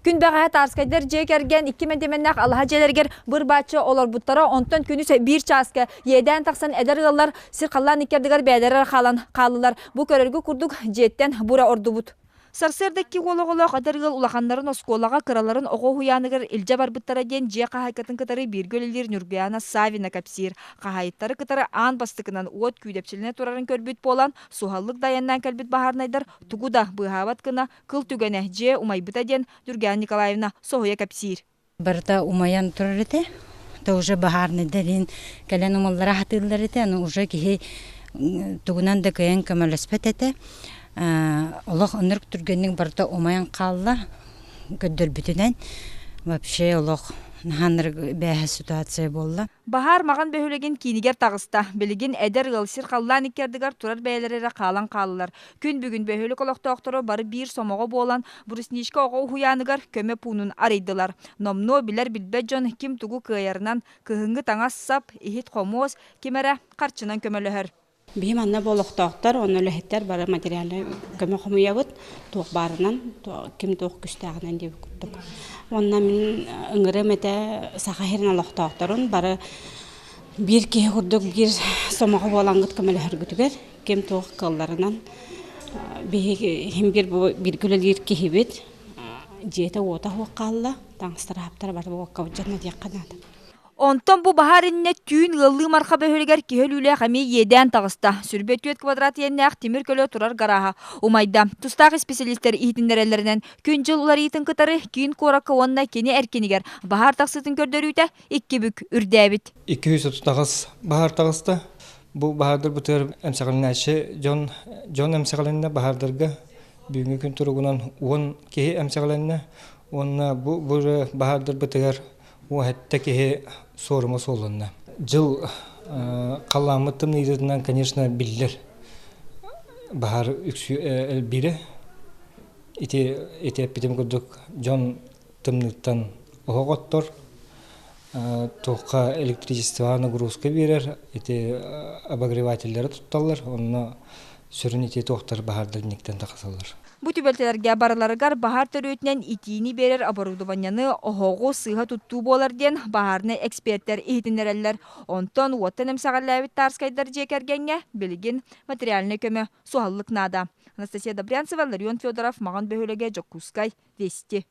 Күн бэҕэһээ Тарскайдар дьиэ кэргэн икки мэндиэмэннээх алаһа дьиэлэригэр быр-бааччы олорбуттара. Онтон күнүс биир чааска иэдээн тахсан эдэр ыаллар сир-халлаан икки ардыгар бэйэлэрэ хаалан хааллылар. Бу көрөргө курдук дьиэттэн бура ордубут. Сарсыарда икки уол оҕолоох эдэр ыал улаханнарын оскуолаҕа, кыраларын оҕо уһуйааныгар илдьэ барбыттара диэн дьиэ хаһаайкатын кытары бииргэ үлэлиир Ньургуйаана Саввина кэпсиир. Хаһаайыттары кытары аан бастакынан уот күүдэпчилэнэ турарын көрбүт буолан, суһаллык да айаннаан кэлбит баһаарынайдар тугу да быыһаабат гына кыл түгэнэ дьиэ умайбыта диэн Ньургуйаана Николаевна соһуйа кэпсиир. Барыта умайан турар этэ. То уже баһаарныйдарин кэлэн умаллара сатыыллар этэ. Аны уже киһи тугунан да кыайан көмөлөспөт этэ. Олох оннук түргэнник барыта умайан хаалла. Көрдөрбүтүнэн вообще олох наһаа бээһэ ситуация буолла. Баһаар Маҕан бөһүөлэгин киинигэр таҕыста. Билигин эдэр ыал сир-халлаан икки ардыгар турар бэйэлэрэ эрэ хаалан хааллылар. Күн бүгүн бөһүөлэк олохтоохторо бары биир сомоҕо буолан, Брусничка оҕо уһуйааныгар көмө пуунун арыйдылар. Номнуо билэр-билбэт дьон ким тугу кыайарынан, кыһыҥҥы таҥас-сап, иһит-хомуос, ким эрэ харчынан көмөлөһөр. Биһи манна бу олохтоохтор уонна үлэһиттэр бары материальнай көмө хомуйабыт, туох баарынан, ким туох күстээҕинэн диэбит курдук. Уонна мин ыҥырыам этэ Саха сирин олохтоохторун бары биир киһи курдук биир сомоҕо буолаҥҥыт көмөлөһөргүтүгэр, ким туох кыалларынан биһиги иһин биир бу бииргэ үлэлиир киһибит дьиэтэ-уота суох хаалла, таҥастара-хаптара бары буоккабыт дьоно диэххэ наада. Онтон бу баһаар иннинэ түүн ыаллыы Марха бөһүөлэгэр киһи өлүүлээх эмиэ иэдээн таҕыста. Сүрбэ түөрт квадрат иэннээх тимир көлө турар гарааһа умайда. Тустаах исписэлиистэр иһитиннэрэллэринэн, күн-дьыл уларыйыытын кытары киин куоракка уонна кини эркинигэр баһаар тахсыытын көрдөрүүтэ икки бүк үрдээбит. 238 баһаар таҕыста. Бу баһаардарбытыгар эмсэҕэлэнээччи дьон, дьон эмсэҕэлэннэ баһаардарга бүгүҥҥү күн туругунан 10 киһи эмсэҕэлэннэ уонна бу баһаардарбытыгар Уоһэтте киһи суорума суолланна. Дьыл халлааммыт тымныытынан, конечно, биллэр. Баһаар үксүү элбиирэ. Ити ити эппитим курдук дьон тымныыттан оһох оттор, туохха электричествоҕа нагрузка биэрэр, ити обогревателлэри тутталлар, онно сүрүн ити туохтар баһаардар инниктэн тахсаллар. Бу түбэлтэлэргэ барыларыгар баһаар төрүөтүнэн итиини биэрэр оборудованиены оһоҕу сыыһа туттуу буолар диэн баһаарынай экспертэр иһитиннэрэллэр. Онтон уоттан эмсэҕэлээбит Тарскайдар дьиэ кэргэҥҥэ билигин материальнай көмө суһаллык наада. Анастасия Добрянцева, Ларион Федоров, Маҕан бөһүөлэгэ, Дьокуускай, Вести.